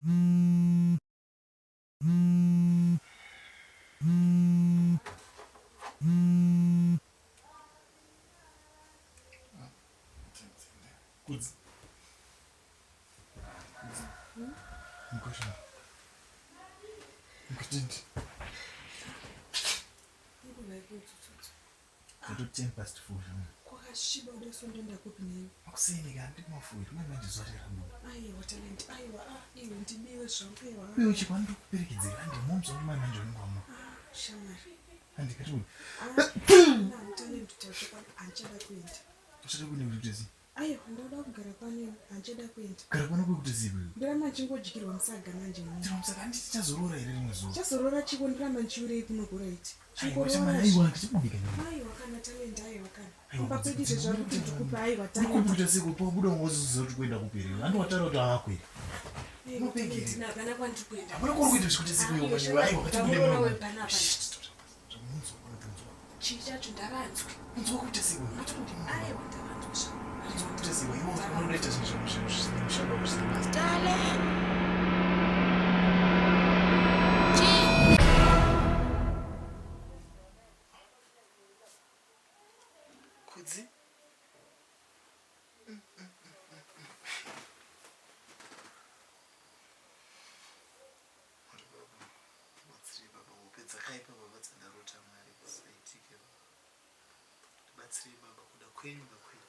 Kudzi. Kudzi. Mukosha. Mukutindi. Kuto 10 past 4 zvamwe. Kwakasviba kudai so ndoenda kupi neni? Makuseni ka ndiri mafuwi rimwe manje zuva rirabuda. Aiwa talent aiwa ah iwe ndibiwe zvangu aiwa. Uye uchikwa ndikuperekedzera handi moms wangu mai manje unenge wamuka. Ah shamwari. Handi kati uyu. Ah talent tacho handichada kuenda. Uchada kuenda kuti sei? Aiwa ndoda kugara pano handichada kuenda. Kugara pano kwekuti sei iwewe? Ndiramba ndichingodyirwa musaga manje ini. Dyirwa musaga handiti tichazoroora here rimwe zuva? Tichazoroora chiko ndiramba ndichiurei kuno kuraiti. Aiwa shamwari aiwa tichibudika nyama. Aiwa kana talent aiwa kana. Kumba kwedu izvo zvari kuti ndikupe aiwa talent. Ndikupe kuita sei kupa wabuda ungozoziva kuti kuenda kupi here? Handi wataura kuti haakwira. Unopengera. Hapana kwandiri kuenda. Hapana kwauri kuenda zvikuti sei kuyo aiwa katibude muno. Chii chacho ndavanzwe. Unzwa kuita sei wewe? Ngatibude muno. Aiwa ndavanzwe zvangu. Unzwa kuita sei wewe? Iwe unoita zvinhu zvisina mushando zvisina basa. Talent. Kudzi. Mwari baba, ndibatsirei baba, hope dzakaipa baba dzandarota Mwari dzisaitike baba. Ndibatsirei baba, kuda kwenyu ngakuitike.